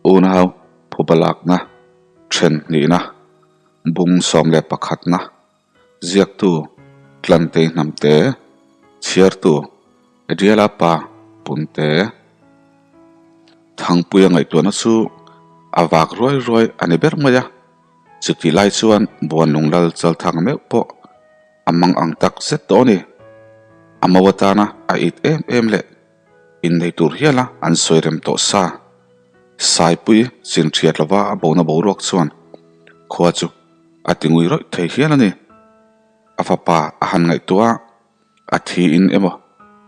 Unau phuba lakna, then hnihna, bung 11 na, ziaktu Tlantei Hnamte, chhiartu Adriela pa Punte. Thangpuia ngaihtuahna chu a vak ruai ruai a ni ber mai a, chutih lai chuan Buanlung lal Chalthang meuh pawh a mang ang tak zet tawh a ni. A mo atana a it em em leh innei tur hiala an sawi rem tawh sa. Saipui chin hriat lova a bona boruak chuan khua chu a ti ngui rawih thei hial a ni. A fapa a han ngaihtuah a, a thiin emaw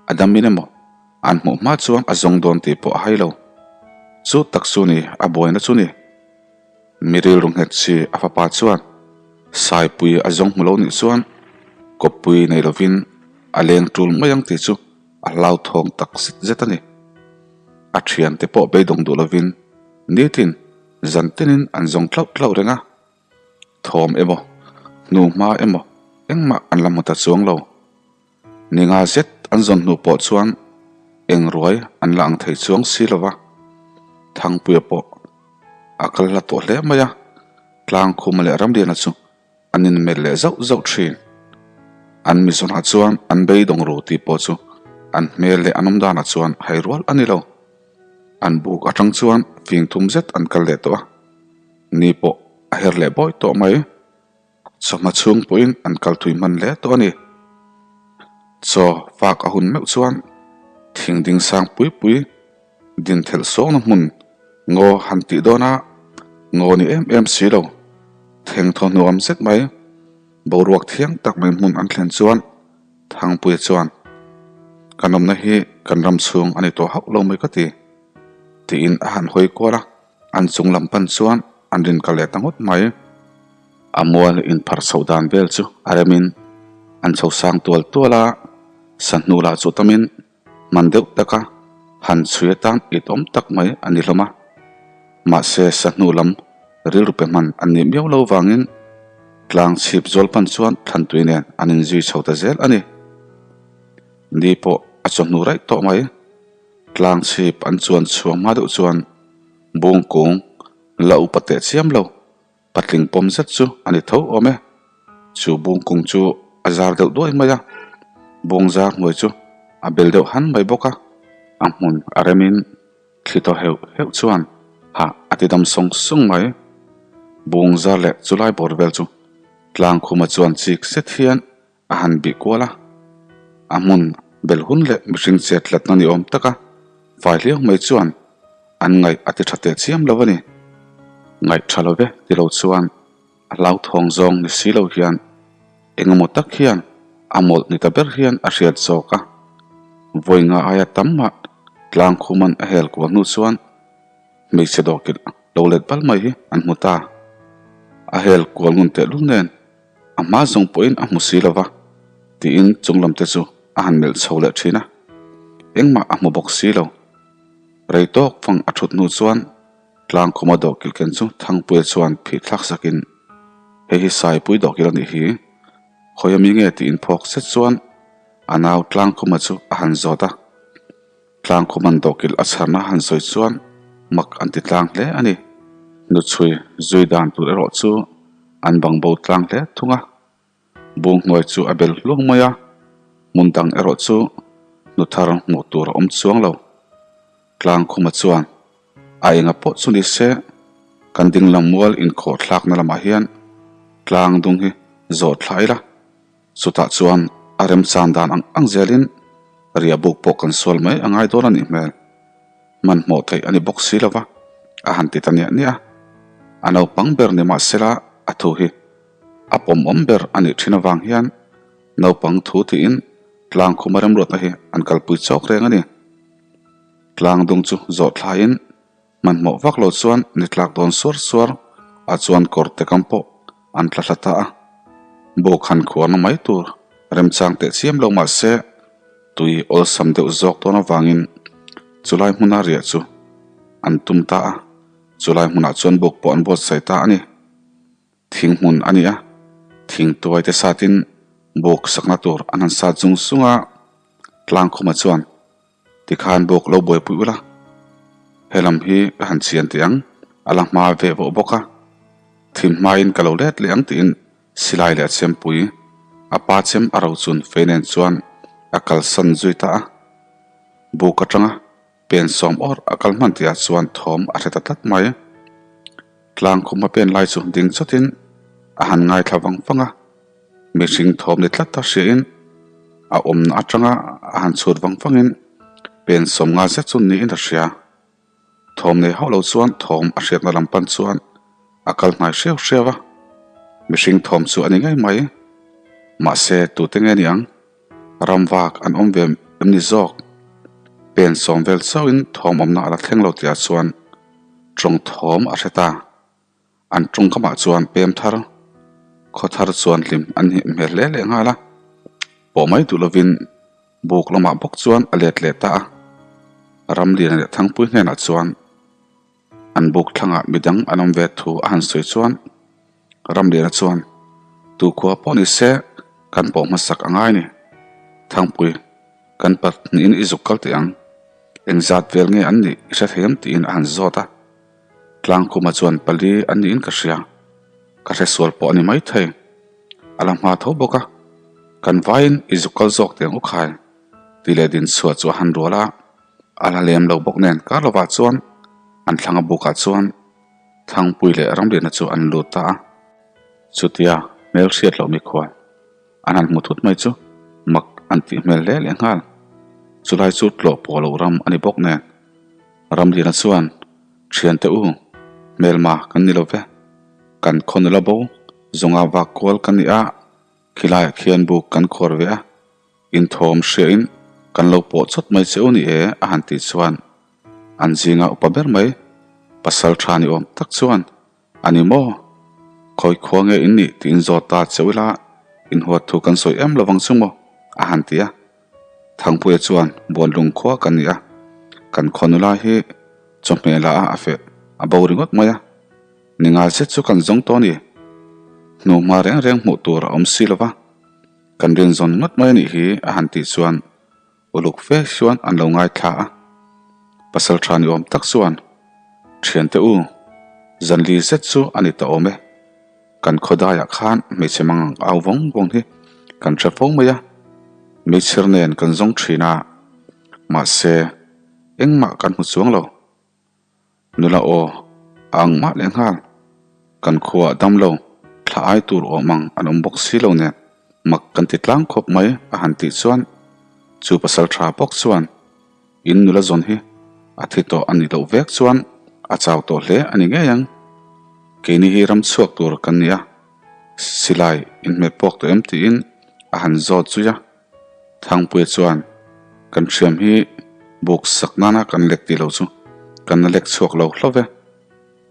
a damin emaw an hmuh hma chuan a zawng dawn tih pawh a hai lo. Chu tak chu ni a buaina chu ni. Mi rilru nghet chi a fapa chuan Saipui a zawng hmu lo nih chuan kawppui nei lovin a leng tul mai ang tih chu a hlauthawng tak zet zet a ni. A thiante pawh beidawng duh lovin nitin zan tinin an zawng tlauh tlauh reng a, thawm emaw hnu hma emaw engmah an la hmu ta chuang lo. Ni nga zet an zawn hnu pawh chuan eng ruai an la ang thei chuang si lo va, Thangpuia pawh a kal hla tawh hle mai a, Tlangkhuma leh Ramliana chu an inmelh leh zauh zauh thin. An mizawnah chuan an beidawng ru tih pawh chu an hmel leh an awm danah chuan hai rual a ni lo. An buk atang chuan fing thum zet an kal leh tawh a, ni pawh a her leh bawi tawh mai. Chawhma chhung pawhin an kal thui hman hle tawh a ni. Chaw fak a hun meuh chuan thing ding sang pui pui din thelh sawngna hmun ngaw han tih dawn a, ngaw ni em em si lo. Theng thaw hnuam zet mai, boruak thiang tak mai hmun an thlen chuan Thangpuia chuan, Kan awmna hi kan ram chhung a ni tawh hauh lo mai ka ti, tiin a han hawi kual a. An chung lam pan chuan an rin kal leh ta ngawt mai. A mual inpharh chhoh dan vel chu a remin an chho sang tual tual a, sahnu lah chu tamin hman deuh taka han chhui atan it awm tak mai a ni hlawm a. Mahse sahnu lam rilru pe hman an nih miau lo vangin tlang chhip zawl pan chuan thlantui nen an inzui chho ta zel a ni. Ni pawh a chawhnu raih tawh mai. Tlang chhip an chuan chhuah hma deuh chuan Bungkung la upa teh chiam lo, patling pawm zet chu a ni tho awm e. Chu bungkung chu a zar deuh duai mai a, bung zar hnuai chu a bel deuh han mai bawk a, a hmun a remin thli tawh heuh heuh chuan hah a ti dam sawng sawng mai. Bung zar leh chulai bawr vel chu tlang khuma chuan chik zet hian A han bih kual a, a hmun bel hun leh mihring chet tlatna ni awm taka fai hliau mai chuan an ngaih a ti tha teh chiam lo a ni. Ngaih tha lo ve ti lo chuan a hlauthawng zawng ni si lo hian eng emaw tak hian a mawlh ni ta ber hian a hriat zawk a. Vawi nga aia tam mah tlang khuman a hel kual hnu chuan hmeichhe dawhkilh lo let bal mai hi an hmu ta. A hel kual ngun tehlul nen A hma zawng pawhin a hmu si lo va, tiin chung lam te chu a han melh chho leh thin a. Engmah a hmu bawk si lo. Rei tawk fang a thut hnu chuan Tlangkhuma dawhkilh ken chu Thangpuia chuan phih thlak sakin, Hei hi Saipui dawhkilh a nih hi. Khawi ami nge tiin phawk zet chuan a nau Tlangkhuma chu a han zawt a. Tlangkhuman dawhkilh a chharna han sawi chuan mak an ti tlang hle a ni. Hnuchhui zui dan tur erawh chu an bang bo tlang hle thung a. Bung hnuai chu a bel hluang mai a, hmun dang erawh chu hnu thar hmuh tur a awm chuang lo. Tlangkhuma chuan a enga pawh chu ni se, kan dinglam mual inkhawh thlakna lamah hian tlang dung hi zawh thla ila, Chutah chuan a remchan dan ang ang zelin riah buk pawh kan sual mai a ngai dawn a nih hmel. Hmanhmawh theih a ni bawk si lova, a han ti ta niah niah a. A naupang ber ni mahsela a thu hi a pawmawm ber a nih thin avang hian naupang thu tiin tlangkhuma remruatna hi an kalpui chawk reng a ni. Tlangdung chu zawh thlaiin Hmanhmawh vak lo chuan ni tlak dawn suar suar a chuan kawr te kam pawh an tla hla ta a. Buk han khuarna mai tur remchang teh chiam lo mah se tui awlsam deuh zawk dawn avangin chulai hmuna riah chu an tum ta a, chulai hmunah chuan buk pawh an buatsaih ta a ni. Thing hmun a ni a, thing tuai te satin buk sakna tur an han sat zung zung a, tlangkhuma chuan Tikhan bawk lo buaipui ula. He lam hi ka han chian teh ang, a la hma veh vawh bawk a. Thim hmain ka lo let leh ang tiin silai leh a chempui, a pa chem a rochun fei nen chuan a kalsan zui ta a. Buk atanga pen sawm awr a kal hman tihah chuan thawm a hre ta tlat mai. Tlang khum a pen lai chu ding chawtin a han ngaithla vang vang a, mihring thawm ni tlat a hriain a awmna atanga a han chhut vang vangin pen 50 zet chu niin a hria. Thawm nei hauh lo chuan thawm a hriatna lam pan chuan a kal hnai hreu hreu a, mihring thawm chu a ni ngei mai. Mahse tute nge ni ang? Ram vak an awm ve em ni zawk? Pen sawm vel chauhin thawm awmna a la thleng lo tihah chuan tawng thawm a hre ta. An tawngkamah chuan pem thar, khaw thar chuan hlim an hnih hmel hle leh nghal a. Pawh mai duh lovin buk lamah bawk chuan a let leh ta a. Ramliana leh Thangpui hnenah chuan An buk thlangah midang an awm ve thu a han sawi chuan Ramliana chuan, Tu khua pawh ni se kan pawh hmasak a ngai ni. Thangpui, kan pahnihin i zuk kal teh ang. Engzat vel nge an nih i hre thei em tiin a han zawt a. Tlangkhuma chuan pali an niin ka hria. Ka hre sual pawh a ni maithei. A la hma tho bawk a. Kan vaiin i zuk kal zawk teh ang u khai tih leh din chhuah chu a han rual a. A la lem lo bawk nen kar lovah chuan an thlang a bukah chuan Thangpui leh Ramliana chu an lut ta a. Chutia hmel hriat loh mikhual an han hmu thut mai chu mak an tih hmel hle leh nghal. Chulai chu tlawh pawh lo ram a ni bawk nen Ramliana chuan Thiante u, hmelma kan ni lo ve. Kan khaw nula bo zawnga vak kual kan ni a, khilaiah khian buk kan khuar ve a. Inthawm hriain kan lo pawh chawt mai che u ni e a han tih chuan an zinga upa ber mai pasal tha ni awm tak chuan a ni maw? Khawi khua nge in nih tiin zawt ta che ila inhuat thu kan sawi em lovang chu maw? a han ti a. Thangpuia chuan Buanlung khua kan ni a, kan khaw nula hi chawhmeh la a a feh a bo ringawt mai a, ninga zet chu kan zawng tawh a ni. Hnuhma reng reng hmuh tur a awm si lova. Kan rinzawn ngawt mai a nih hi a han tih chuan uluk fe chuan an lo ngaithla a. Pasal tha ni awm tak chuan, Thiante u, zanli zet chu a ni ta awm e. Kan khawdaiah khan hmeichhe mang ang au vawng vawng hi kan hre fo mai a, meichher nen kan zawng thin a, mahse engmah kan hmu chuang lo. Nula aw, a ang mah leh nghal. Kan khuaah dam lo, thla ai tur awm ang an awm bawk si lo nen mak kan ti tlang khawp mai a han tih chuan chu pasal tha bawk chuan in nula zawn hi a thi tawh a nih loh vek chuan a chau tawh hle a ni ngei ang. Keini hi ram chhuak tur kan ni a, silai inhmeh pawk tawh em tiin a han zawt zui a. Thangpuia chuan, Kan hriam hi buk sak nana kan lek tih lo chu kan la lek chhuak lo hlauh ve.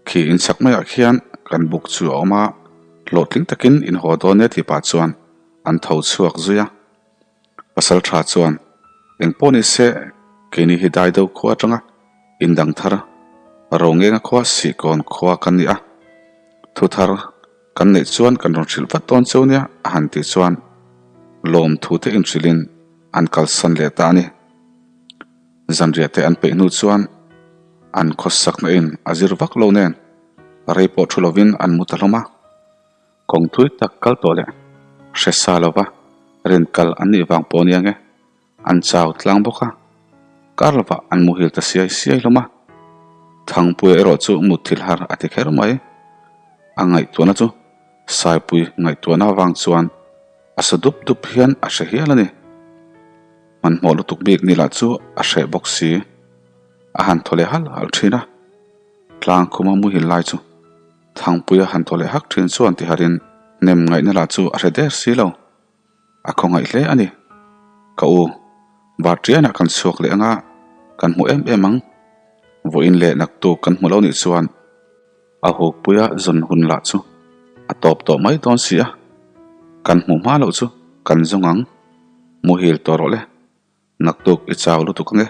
Khi inchak maiah khian kan buk chu a awm a, hlawhtling takin in haw dawn e tih pah chuan an tho chhuak zui a. Pasal tha chuan, Eng pawh ni se, keini hi dai deuh khua atanga indang thar, Rongenga khua Sihkawn khua kan ni a, thu thar Kan neih chuan kan rawn hrilh vat dawn cheu nia a han tih chuan lawmthu te inhrilhin an kalsan leh ta a ni. Zanriah te an peih hnu chuan an khawsakna in a zir vak lo nen rei pawh thu lovin an mu ta hlawm a. Kawng thui tak kal tawh leh hre sa lova rin kal an nih vang pawh nia nge. An chau tlang bawk a, kar lovah an muhil ta siai siai hlawm a. Thangpuia erawh chu mutthilh har a ti kher mai. A ngaihtuahna chu Saipui ngaihtuahna avang chuan a sa dup dup hian a hre hial a ni. Hmanhmawh lutuk bik ni lah chu a hreh bawk si. A han thaw leh halh halh thin a, tlang khuma muhil lai chu Thangpuia han thaw leh hak thin chuan tiharin hnem ngaihna lah chu a hre der si lo. A khawngaih hle a ni. Ka u, Varṭianah kan chhuak leh anga kan hmu em em ang. Vawiin leh naktuk kan hmu lo nih chuan a hukpuia zawn hun lah chu a tawp tawh mai dawn si a. Kan hmu hma loh chu kan zawng ang. Muhil tawh rawh le. Naktuk i chau lutuk ange.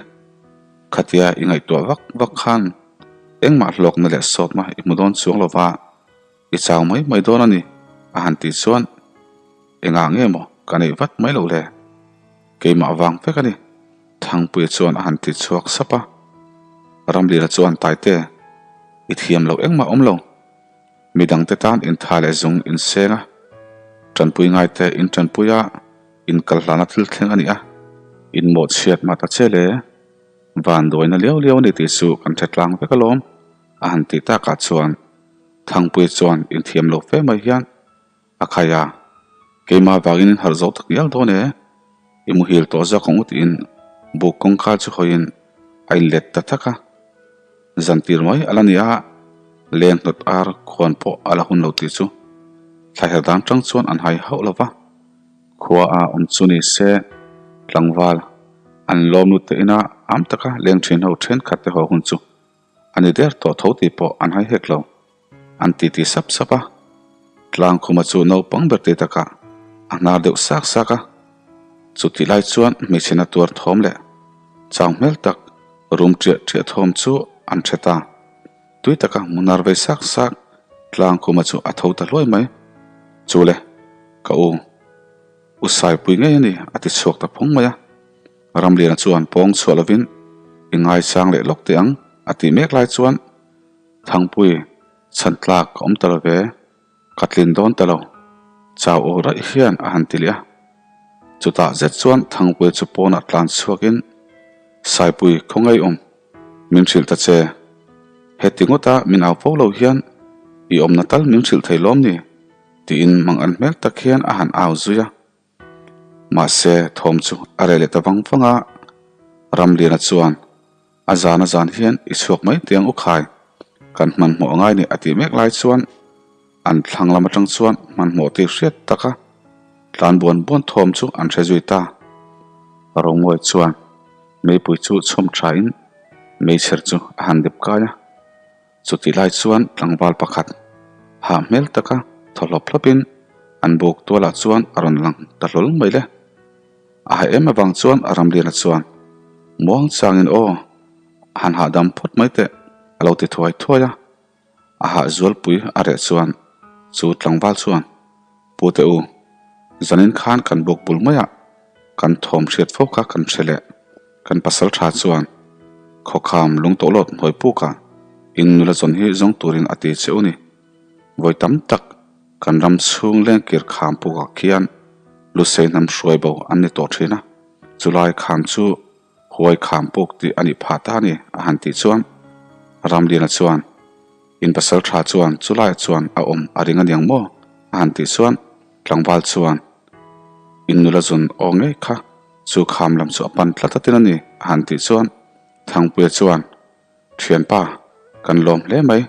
Khatia i ngaihtuah vak vak khan engmah hlawkna leh sawtna i hmu dawn chuang lova i chau mai mai dawn a ni a han tih chuan engah nge maw ka neih vat mai loh le? Keimah vang vek a ni Thangpuia chuan a han ti chhuak sap a. Ramlira chuan Taite, i thiam loh engmah awm lo. Midangte tan intha leh zung inseng a, tanpui ngaite intanpui a, inkal hlana thil thleng a ni a, inmawhchhiat mah ta che le, van duaina liau liau a ni tih chu kan hre tlang vek alawm, a han tih takah chuan Thangpuia chuan inthiam lo fe mai hian a khai a, keimah vangin in harh zo tak ngial dawn e, i muhil tawh zawk ang u tiin buk kawngka chu hawiin a inlet ta thak a. Zantir mai a la ni a, leng hnawt ar khuan pawh a la hun lo tih chu thlaher dan tang chuan an hai hauh lo va. Khua a awm chu ni se, tlangval an lawm lut te ina am taka leng thin ho thenkhat te haw hun chu a ni der tawh tho tih pawh an hai hek lo. An titi sap sap a, Tlangkhuma chu naupang ber tih takah a hnar deuh sak sak a. Chutih lai chuan hmeichhe na tuar thawm leh chau hmel tak rum ṭiah ṭiah thawm chu an hre ta. Tui taka hmuhnar vei sak sak Tlangkhuma chu a tho ta hluai mai. Chu le, ka u, u Saipui ngei a ni a ti chhuak ta phung mai a. Ramliana chuan pawng chhuah lovin i ngaisang leh lawk teh ang a tih mek lai chuan Thangpui chhan tlak ka awm ta lo ve, ka tlin dawn ta lo, chau aw raih hian a han ti leh a. Chutah zet chuan Thangpuia chu pawnah tlan chhuakin, Saipui khawngaih awm, min hrilh ta che. Heti ngawta min au fo lo hian i awmna tal min hrilh thei lawm ni? tiin mang an hmel tak hian a han au zui a. Mahse thawm chu a reh leh ta vang vang a, Ramliana chuan, A zan a zan hian i chhuak mai tiang u khai, kan hmanhmawh a ngai ni a tih mek lai chuan an thlang lam atang chuan hmanhmawh tih hriat taka tlan buan buan thawm chu an hre zui ta. Rongawi chuan meipui chu chhawm thain meichher chu a han dip kai a, chutih lai chuan tlangval pakhat hah hmel taka thaw hlawp hlawpin an buk tualah chuan a rawn lang ta hlawl mai le. A ha em avang chuan a Ramliana chuan, Muang changin aw, a han hahdam phawt mai teh, a lo ti thuai thuai a. A hah zualpui a reh chuan chu tlangval chuan, Pu te u, zanin khan kan buk bul maiah kan thawm hriat fo kha kan hre leh. Kan pasal tha chuan khawkham lungtawhlawt hnuai pukah in nula zawn hi zawng turin a ti che u ni. Vawi tam tak kan ram chhung lengkir kham pukah khian Lusei hnam hruai bo an ni tawh thin a, chulai kham chu huai kham puk tih a nih phah ta a ni a han tih chuan Ramliana chuan in pasal tha chuan chulaiah chuan a awm a ring aniang maw a han tih chuan tlangval chuan in nula zun aw ngei kha chu kham lam chu a pan tlat atin a ni a han tih chuan Thangpuia chuan Thianpa, kan lawm hle mai.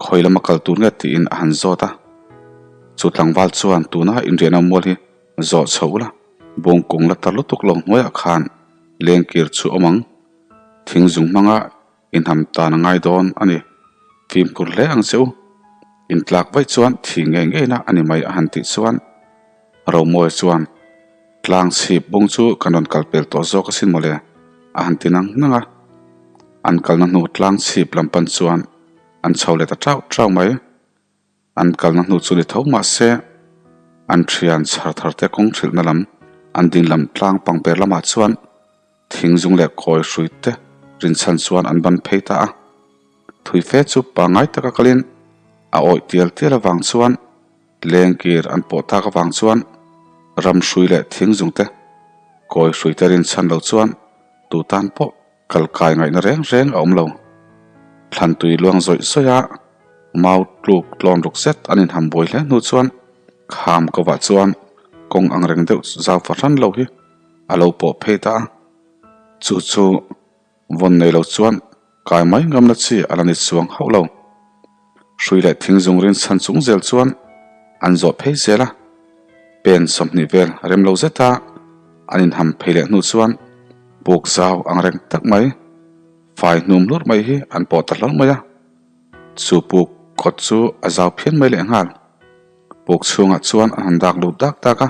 Khawi lama kal tur nge tiin a han zawt a. Chu tlangval chuan tuna inriahna mual hi zawh chho ula, bungkung la tar lutuk lo hnuaiah khan lengkir chu awm ang. Thing zung hmanga inham tan a ngai dawn a ni. Fimkhur hle ang che u. Intlak vaih chuan thi ngei ngeina a ni mai a han tih chuan Romawi chuan Tlang chhip bung chu kan rawn kal pel tawh zawk asin mawle, a han ti nang nang a. An kalna hnu tlang chhip lam pan chuan an chho leh ta chauh chauh mai. An kalna hnu chu ni tho mah se, an thian chhar thar te kawng hrilhna lam an ding lam tlang pangper lamah chuan thing zung leh kawi hrui te rinchhan chuan an ban phei ta a. Thui fe chu pangngai taka kalin a awih tial tial avang chuan Lengkir an pawh tak avang chuan ram hrui leh thing zung te, kawi hrui te rinchhan lo chuan tu tan pawh kal kai ngaihna reng reng a awm lo. Thlan tui luang zawih zawih a, mau tluk tlawn ruk zet an inham buai hle hnu chuan kham kovah chuan kawng ang reng deuh zau fahran lo hi a lo pawh phei ta a, chu chu Vawn nei lo chuan kai mai ngamna chi a la ni chuang hauh lo. Hrui leh thing zung rin chhan chung zel chuan an zawh phei zel a, pen 20 vel rem lo zeta an inham phei leh hnu chuan puk zau ang reng tak mai, fai hnum hlur mai hi an pawh ta hlawm mai a. Chu puk kawt chu a zau phian mai lehnghal. Puk chhungah chuan an han dak lut dak dak a.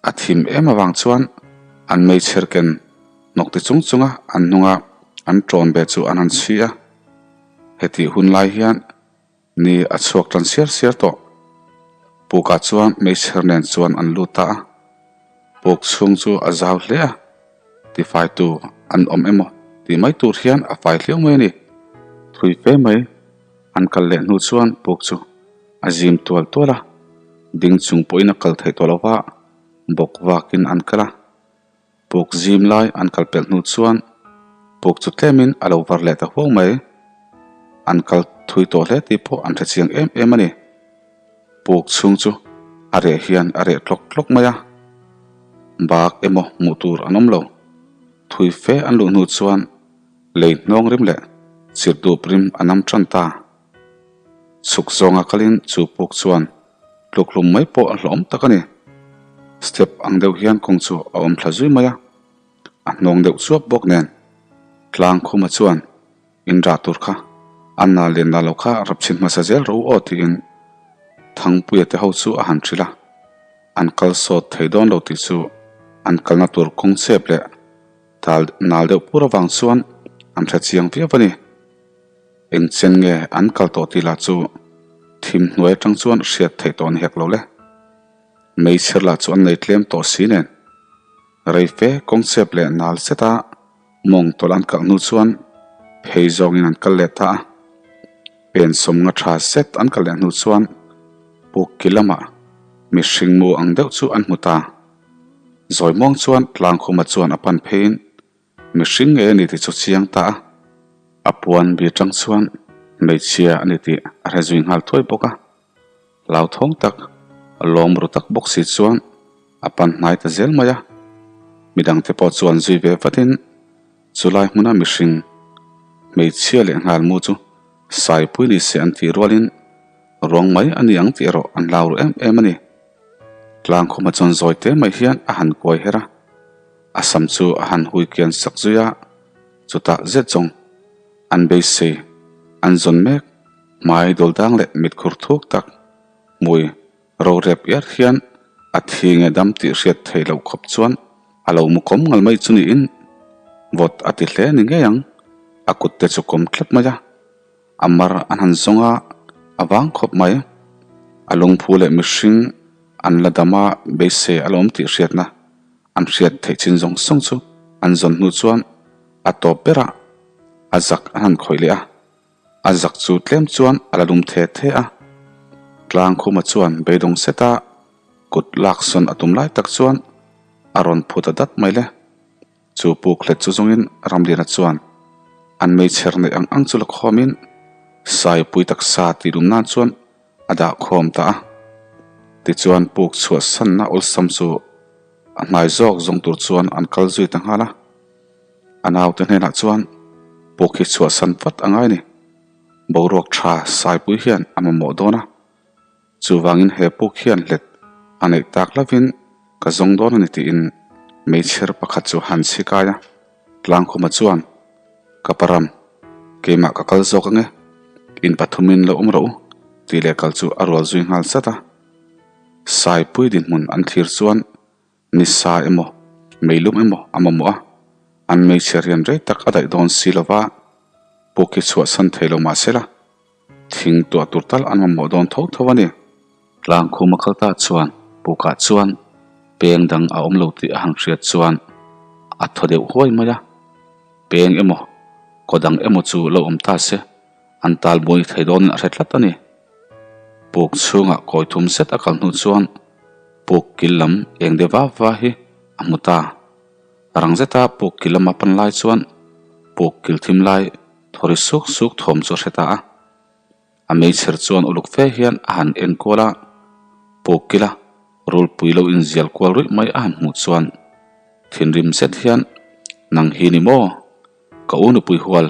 A thim em avang chuan an meichher ken hnawk ti chung chunga an hnunga an ṭawn ve chu an han chhi a. Hetih hun lai hian ni a chhuak ṭan siar siar tawh. Pukah chuan meichher nen chuan an lut ta a. Puk chhung chu a zau hle a, tifaitu an awm emaw? tih mai tur hian a fai hliau mai a ni. Thui fe mai an kal leh hnu chuan puk chu a zim tual tual a, ding chung pawhin a kal theih tawh lo va, bawk vakin an kal a. Puk zim lai an kal pelh hnu chuan puk chu tlemin a lo var leh ta huau mai. An kal thui tawh hle tih pawh an hre chiang em em a ni. Puk chhung chu a reh hian a reh tlawk tlawk mai a, bak emaw hmuh tur an awm lo. Thui fe an luh hnu chuan lei hnawng rim leh chirhdup rim a nam tan ta. Chhuk zawnga kalin chu puk chuan tlukhlum mai pawh a hlawm tak a ni. Step ang deuh hian kawng chu a awm thla zui mai a, a hnawng deuh chuap bawk nen tlang khuma chuan in rah tur kha a nal leh nal lo kha rap chhin hmasa zel rawh u aw tiin Thangpuia te ho chu a han hrilh a, an kal sawt thei dawn lo tih chu an kalna tur kawng chep leh tal nal deuh pur avang chuan an hre chiang viau a ni. Eng chen nge an kal tawh tih lah chu thim hnuai atang chuan hriat theih tawh a ni hek lo le. Meichher lah chu an nei tlem tawh si nen. Rei fe kawng chep leh nal zeta mawng tawlh an kalh hnu chuan phei zawngin an kal leh ta a. Pen sawmnga tha zet an kal leh hnu chuan puk ki lamah mihring mu ang deuh chu an hmu ta. Zawi muang chuan Tlangkhuma chuan a pan pheiin Mihring nge a ni tih chu chiang ta a, a puan bi atang chuan hmeichhia a ni tih a hre zui nghal thuai bawk a. Hlauthawng tak, lawm ru tak bawk si chuan a pan hnai ta zel mai a. Midangte pawh chuan zui ve vatin chulai hmuna mihring hmeichhia leh nghal mu chu saipui ni se an tih rualin ruang mai a ni ang tih erawh an hlau ru em em a ni. Tlangkhuma chuan zawi te mai hian a han kuai her a. A sam chu a han hui kian sak zui a, chutah zet zawng an beisei an zawn mek hmai dawl dang leh mitkhur thuk tak hmui ro rep iar hian a thi nge dam tih hriat theih loh khawp chuan a lo mu kawm ngal mai chu niin vawt a ti hle ni ngei ang, a kut te chu kawm tlat mai a, a mar an han zawng a, a vang khawp mai. A lungphu leh mihring an la dam a beisei a la awm tih hriatna An hriat theih chin zawng zawng chu an zawn hnu chuan a tawp berah a zak an han khawih leh a, a zak chu tlem chuan a la lum the the a. Tlangkhuma chuan beidawng seta kut lak sawn a tum lai tak chuan a rawn phu ta dat mai le. Chu puk hlet chu zawngin Ramliana chuan an meichher neih ang ang chu la khawmin Saipui taksa tih lum nan chuan a dah khawm ta a. Tichuan puk chhuah sanna awlsam chu a hnai zawk zawng tur chuan an kal zui ta nghal a. A naute hnenah chuan puk hi chhuah san vat a ngai ni. Boruak tha saipui hian a mamawh dawn a. Chuvangin he puk hian hlet a neih tak lovin ka zawng dawn a ni tiin meichher pakhat chu han chhi kai a. Tlangkhuma chuan, Ka param, keimah ka kal zawk ange, in pathumin lo awm rawh u, tih leh kal chu a rual zui nghal zat a. Saipui dinhmun an thlir chuan ni sa emaw, meilum emaw a mamawh a, an hmeichhe rian rei tak a daih dawn si lova, puk hi chhuahsan thei lo mahse la, Thing tuah tur tal an mamawh dawn tho tho a ni. Tlangkhuma kal ta chuan pukah chuan peng dang a awm lo tih a han hriat chuan a thaw deuh huai mai a. Peng emaw, kaw dang emaw chu lo awm ta se, an tal buai thei dawnin a hre tlat a ni. Puk chhungah kawi thum zet a kal hnu chuan puk kil lam eng deuh va va hi a hmu ta. Rang zeta puk kil lama pan lai chuan puk kil thim lai Thawri suk suk thawm chu a hre ta a, a meichher chuan uluk fe hian a han en kual a, puk kila rulpui lo inzial kual ruih mai a han hmuh chuan thinrim zet hian, Nang hi ni maw? Ka u nupui hual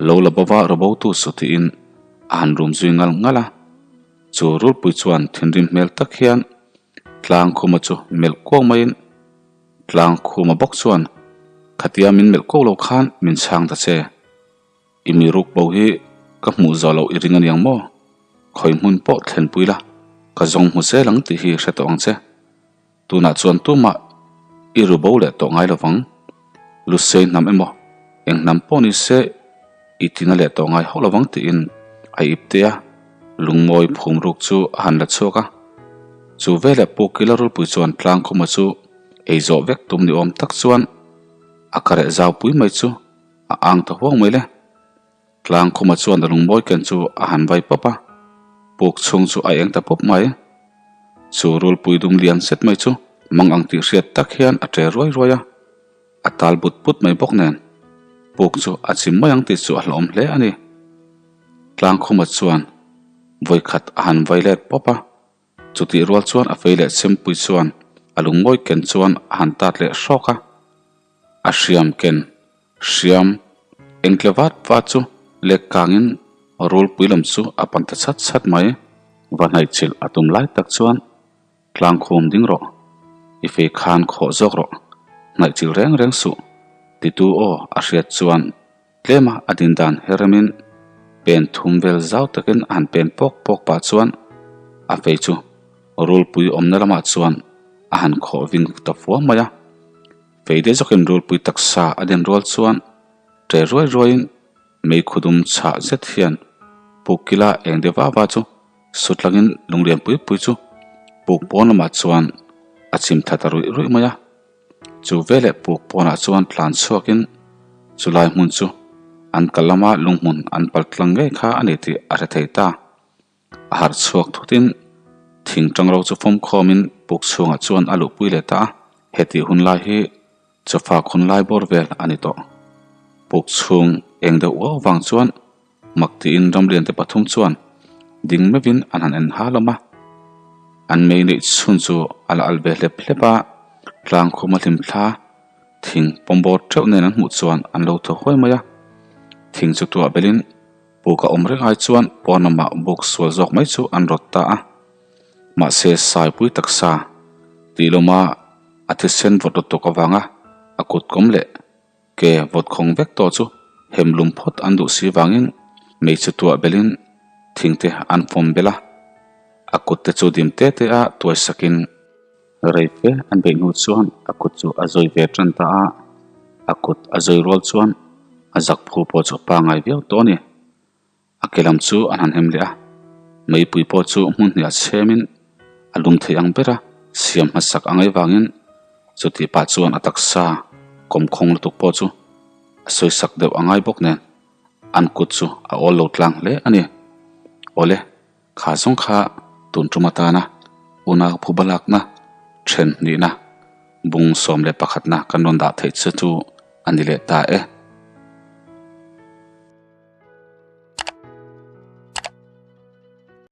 lo la bova rawbo tu su tiin a han rum zui ngal ngal a. Chu rulpui chuan thinrim hmel tak hian Tlangkhuma chu melh kuau maiin, Tlangkhuma bawk chuan, Khatia min melh ko lo khan min chhang ta che. I mi ruk bo hi ka hmuh zawh loh i ring aniang maw? Khawi hmun pawh thlenpui la, ka zawng hmu zel ang tih hi hre tawh ang che. Tunah chuan tumah i ru bo leh tawh ngai lovang. Lusei hnam emaw, eng hnam pawh ni se i tina leh tawh ngai hauh lovang tiin a ip teh a, lungmawi phum ruk chu a han la chhuak a. Chu veleh Pu Kila Rulpui chuan Tlangkhuma chu ei zawh vek tum ni awm tak chuan a kareh zau pui mai chu. A ang ta huang mai le. Tlang khuma chuan a lungmawi ken chu a han vai pawp a, puk chhung chu a eng ta pawp mai. Chu rulpui dum lian set mai chu mang ang tih hriat tak hian a ṭe ruai ruai a, a tal but but mai bawk nen puk chu a chim mai ang tih chu a hlauhawm hle a ni. Tlang khuma chuan vawikhat a han vai let pawp a, chutih rual chuan a fei leh chempui chuan a lungmawi ken chuan a han tat leh hrawk a, a hriam ken Hriam engtle vat vat chu lek kangin rulpui lam chu a pan ta chhat chhat mai. Va hnaihchilh a tum lai tak chuan tlangkhum ding rawh, i fei khan khawh zawk rawh, hnaihchilh reng reng suh titu aw a hriat chuan tlema a din dan heremin pen thum vel zau takin a han pen pawk pawk pah chuan a fei chu rulpui awmna lamah chuan a han khawh vin ta fua mai a. Fei deuh zawkin rulpui taksa a den rual chuan ṭe ruai ruaiin mei khudum chhah zet hian puk kila eng deuh va va chu sutlangin lunglian pui pui chu puk pawn lamah chuan a chim thla ta ruih ruih mai a. Chu veleh puk pawnah chuan tlan chhuakin chulai hmun chu an kal lama lunghmun an pal tlang ngei kha a ni tih a hre thei ta. A harh chhuak thutin thing tangro chu fawm khawmin puk chhungah chuan a luhpui leh ta a, hetih hun lai hi chawfa khun lai bawr vel a ni tawh. Puk chhung eng deuh uau vang chuan mak tiin ramliante pathum chuan ding meuhin an han en ha lawm a, an mei neih chhun chu a la al ve hlep hlep a, tlang khuma hlimthla thing pawm bawr teuh nen an hmuh chuan an lo thaw huai mai a, thing chu tuah belhin Buk a awm reng ai chuan pawn lamah buk sual zawk mai chu an rawt ta a. Mahse saipui taksa tih lawma a thisen vawt lutuk avanga a kut kawm leh ke vawt khawng vek tawh chu hem lum phawt an duh si vangin hmeichhe tuah belhin thingte an fawm belh a, a kut te chu dim te te a tuai sakin. Rei fe an beih hnu chuan a kut chu a zawi ve tan ta a, a kut a zawi rual chuan a zak phu pawh chu a pangai viau tawh a ni. A ke lam chu an han hem leh a, meipui pawh chu hmun hniah chhemin a lum thei ang bera siam hmasak a ngaih vangin chutih pah chuan a taksa kawmkhawng lutuk pawh chu a sawisak deuh a ngai bawk nen an kut chu a awl lo tlang hle a ni. Awle. Kha zawng kha tun tum atana unau phuba lakna then hnihna bung 11na kan rawn dah theih che chu a ni leh ta e.